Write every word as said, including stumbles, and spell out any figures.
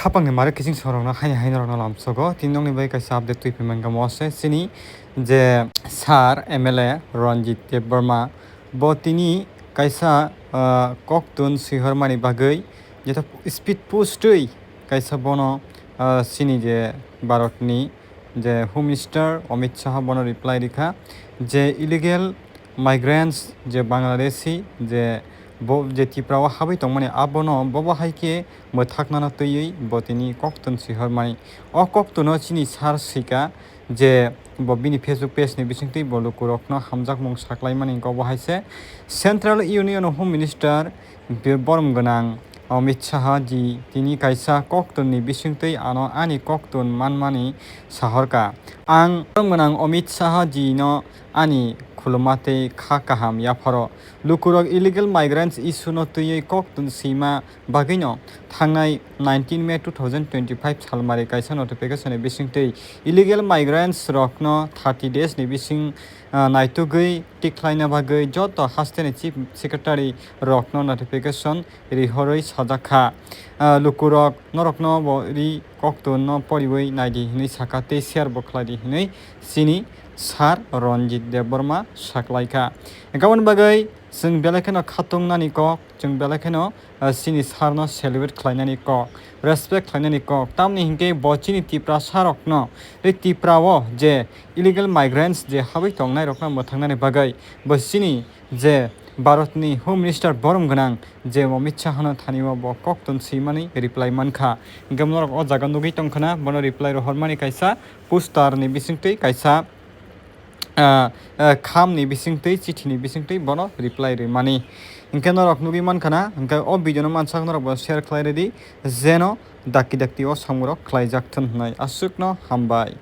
Hapangni mare kiching songrokno haini haini norokno lamsogo. Tini nokni bai kaisa update twi phimang kamo se chini je Sir M L A Ranjit Debbarma bo tini kaisa, ah, koktun swihormani bagwi jeto speed post twi kaisa bono, ah, chini je Bharatni je Home Minister Amit Shah bono reply rikha je illegal migrants je Bangladeshi je bo je Tripura o habwi tongmani abono bobo hai khe mwthaknano twiwi bo tini koktun swihormani. O koktuno chini sir swika je bo bini Facebook page ni bisingtwi bo lukurokno hamjakmung saklaimani, obo hai se Central Union Home Minister Borom gwnang Amit Shah ji tini kaisa koktunni bisingtwi ano ani koktun manmani sahorka. Ang borom gwnang Amit Shah ji no ani khuluma tei kha kaham yapharo. Lukurok illegal migrants issue no twiwi koktun swima bagwino thangnai nineteen May two thousand twenty-five salmari kaisa notification ni bisingtwi illegal migrants rokno thirty days ni bising, ah, naitugwi tikhlaina bagwi joto hasteni Chief Secretary rokno notification rihorwi sajak kha. Ah, lukurok norokno bo ri koktun no poriwi naidi hinwi saka tei share bo khlaidi hinwi chini Sir Ranjit Debbarma saklaikha. Engkha aboni bagwi chwng belai kheno khatung nani kok, chwng belai kheno, ah, chini sir no celebrate khlainani kok, respect khlainani kok. Tamni hinkhe bo chini Tiprasa rokno, tei Tripura o je illegal migrants je habwi tongnai rokno mwthangnani bagwi bo chini je Bharatni Home Minister borom gwnang je Amit Shah no thani o bo koktun swimani reply mankha. Hinkhe norok o jaga nugwi tongkhana bono reply rohormani kaisa poster ni bisingtwi kaisa, ah, ah, kham ni bisingtwi, chithi ni bisingtwi bono reply rwmani. Hinkhe norok nugwi mankha na, hinkhe o video no mansak norok bo share khlai rwdi, jeno dakti dakti o samung rok khlaijak thun hwnwi. Aswk no hambai.